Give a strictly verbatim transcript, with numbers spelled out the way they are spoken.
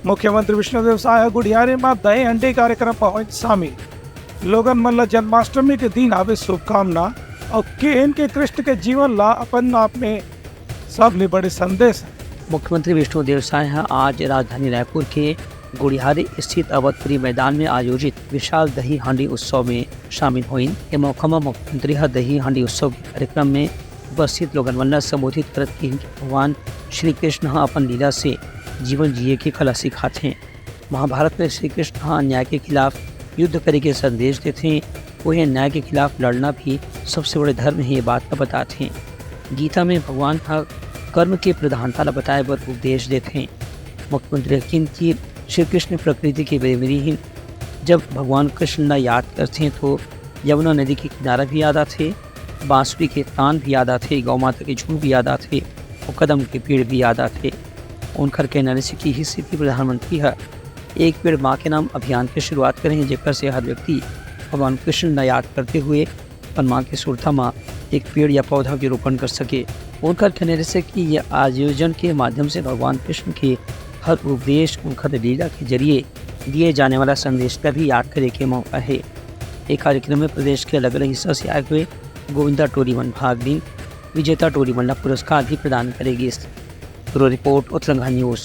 मुख्यमंत्री विष्णुदेव साय ह गुढ़ियारी म दही हंडी कार्यक्रम म होइस शामिल। लोगन मन ल जन्माष्टमी के दिन आवे शुभकामना अउ केहेन के कृष्ण के जीवन ला अपन आप में सबले बड़े संदेश हे। मुख्यमंत्री विष्णुदेव साय ह आज राजधानी रायपुर के गुढ़ियारी स्थित अवधपुरी मैदान में आयोजित विशाल दही हांडी उत्सव में शामिल होइन। ए मौका म मुख्यमंत्री ह दही हांडी उत्सव के कार्यक्रम में उपस्थित लोगन मन ल संबोधित करत किहिन कि भगवान श्री कृष्ण ह अपन लीला से जीवन जिए के कला सिखाथे। महाभारत में श्री कृष्ण ह अन्याय के खिलाफ युद्ध करे के संदेश देथे। वही अन्याय के खिलाफ लड़ना भी सबसे बड़े धर्म हे, ये बात ल बताथे। गीता में भगवान ह कर्म के प्रधानता ल बताए बर उपदेश देथे। मुख्यमंत्री ह किहिन कि श्री कृष्ण प्रकृति के प्रेमी रिहिन। जब भगवान कृष्ण ल याद करथे तो यमुना नदी के किनारा भी याद आथे, बांसुरी के तान भी याद आथे, गौ माता के झुंड भी याद आथे अउ कदम के पेड़ भी याद आथे। उनकर कहना रिहिस कि इही सेती प्रधानमंत्री ह एक पेड़ मां के नाम अभियान के शुरुआत करे हे, जेकर से हर व्यक्ति भगवान कृष्ण ल याद करते हुए अपन मां के सुरता म एक पेड़ या पौधा के रोपण कर सके। उनकर कहना रिहिस कि ये आयोजन के माध्यम से भगवान कृष्ण के हर उपदेश, उनकर लीला के जरिए दिए जाने वाला संदेश ला भी याद करे के मौका हे। ये कार्यक्रम में प्रदेश के अलग-अलग हिस्सा से आए हुए गोविंदा टोली मन भाग लीन। विजेता टोली मन ला पुरस्कार भी प्रदान करे गिस। Bureau report, Utranga news.